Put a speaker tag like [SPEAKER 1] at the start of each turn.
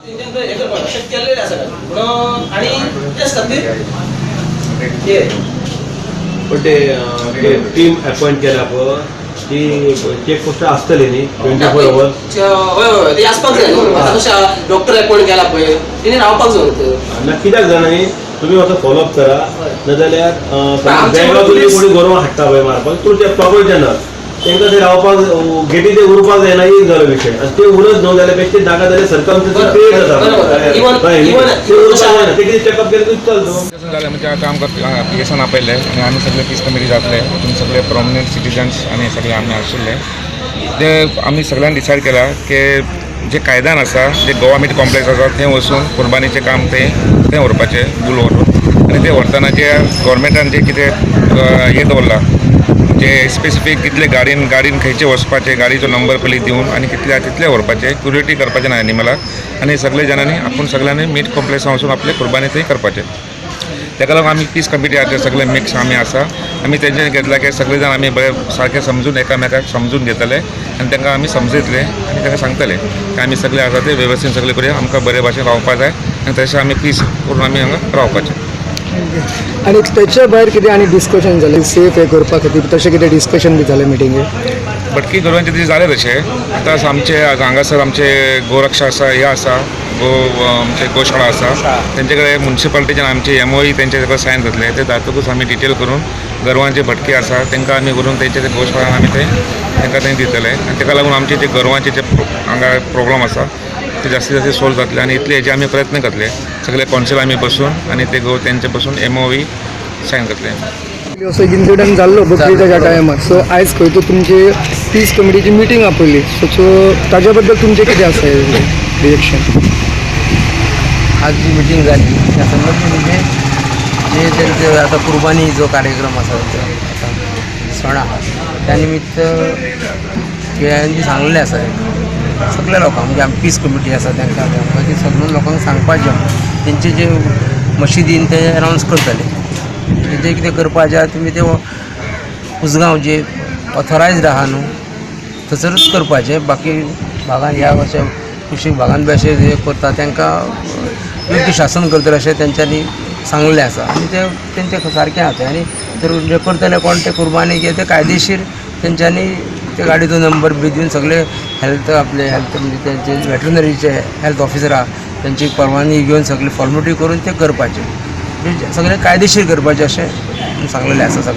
[SPEAKER 1] तेंच्यान हें करपाक अशें केल्लेलें आसा म्हणून आनी तेच खातीर हे
[SPEAKER 2] पण ते टीम अपॉइंट केला पळय ती चेक पोस्ट आसतली न्ही 24 अवर्स.
[SPEAKER 1] हय हय हय, ते आसपाक जाय न्हू. आतां कशें डॉक्टर अपॉइंट केला पळय तेणी रावपाक जाय न्हू.
[SPEAKER 2] ना कित्याक जाणा न्ही तुमी मातसो फॉलोअप करा नाजाल्यार
[SPEAKER 1] आमचे
[SPEAKER 2] बेळगांव तुमी
[SPEAKER 1] पुलीस-
[SPEAKER 2] कोणी गोरवां हाडटा पळय मारपाक तूं ते प्रॉपर चॅनल तांकां ते रावपाक गेटी ते उरपाक जायना एक जालो विशय आनी ते उरत न्हू जाल्यार बेश्टे नाका जाल्यार सरकमस्टन्सीस क्रिएट जाता.
[SPEAKER 1] बरोबर.
[SPEAKER 2] कळ्ळें न्ही?
[SPEAKER 1] इवन-
[SPEAKER 2] ते उरपाक जायना ते कितें चॅकअप केलें तूं चल तूं.
[SPEAKER 3] तशें जालें म्हणजे आतां आमकां एप्लिकेशन आपयलें आनी आमी सगळे पीस कमिटी जातले तितून सगळे प्रोमिनंट सिटीजन्स आनी सगळे आमी आशिल्ले ते आमी सगळ्यांनी डिसायड केला की जे कायद्यान आसा जे गोवा मीट कॉम्प्लेक्स आसा थंय वचून कुर्बानीचें काम थंय थंय व्हरपाचें बुल व्हरून आनी ते व्हरतना जे गोवोरमेंटान जे कितें हें दवरलां जे स्पेसिफीक कितले गाडयेन गाडयेन खंयचे वचपाचे गाडयेचो नंबर पयलीं दिवन आनी कितले आहा तितले व्हरपाचे क्युरिटी करपाचें ना एनिमलाक आनी सगळे जाणांनी आपूण सगळ्यांनी मीट कॉम्प्लेक्सान वचून आपले कुर्बानी थंय करपाचें. ताका लागून आमी पीस कमिटी आसा सगळे मिक्स आमी आसा आमी तेंच्यानी घेतला की सगळे जाण आमी बरे सारके समजून एकामेकाक समजून घेतले आनी तांकां आमी समजयतले आनी तांकां सांगतले की आमी सगळे आसा ते वेवस्थीन सगळे करूया आमकां बरे भाशेन रावपा जाय आनी तशें आमी पीस करून आमी हांगा रावपाचें.
[SPEAKER 4] आनी तेच्या भायर कितें आनी डिस्कशन जालें सेफ हें करपा खातीर तशें कितें डिस्कशन बी जालें मिटिंगेक?
[SPEAKER 3] भटकी गोरवांचे तशें जालें तशें आतां आमचे हांगासर आमचे गोरक्षा आसा हे आसा गो आमचे गोशाळा आसा तेंचे कडेन मुन्सिपालिटीच्यान आमचे एमओई तेंचे सगळें सायन जातले ते जातकूच आमी डिटेल करून गोरवांचे भटके आसा तांकां आमी व्हरून तेंचे ते गोशाळान आमी ते तांकां थंय दितले आनी ताका लागून आमचे जे गोरवांचे जे हांगा प्रोब्लम आसा ते जास्तीत जास्त सोल्व जातले आनी इतले हेजे आमी प्रयत्न करतले सगळे कौन्सिल आमी बसून आनी ते गो तेंचे बसून एमओई सायन करतले.
[SPEAKER 4] असो एक इन्सिडंट जाल्लो बकरीच्या टायमार सो आयज खंय तो तुमची पीस कमिटीची मिटींग आपयली सो सो ताच्या बद्दल तुमचें कितें आसा रिएक्शन?
[SPEAKER 5] आज जी मिटींग जाली त्या संबंदी म्हणजे जे तेंचे आतां कुर्बानी जो कार्यक्रम आसा तेंचो आतां सण आहा त्या निमित्त हें सांगलेलें आसा सगल्या लोकांक म्हणजे आमी पीस कमिटी आसा तांकां तांकां की सगळ्या लोकांक सांगपाचें तेंचे जे मशिदीन ते अनावन्स करतले तेंचे कितें करपाचें आहा तुमी ते उजगांव जे ऑथरायज्ड आहा न्हू थंयसरूच करपाचें. बाकी भागान ह्या अशें कुशीक भागान बी अशें जे करता तांकां योग्य शासन करतले अशें तेंच्यांनी सांगलें आसा आनी ते तेंचें सारकें आहा तें. आनी जर जे करतले कोण ते कुर्बानी कितें ते कायदेशीर तेंच्यांनी ते गाडयेचो नंबर बी दिवन सगळे हेल्थ आपले हेल्थ म्हणजे तेंचे वेटरनरीचे हेल्थ ऑफिसर आहा तेंची परवानगी घेवन सगळे फॉर्मेलिटी करून ते करपाचे म्हणजे सगळे कायदेशीर करपाचे अशें सांगलेलें आसा सगळें.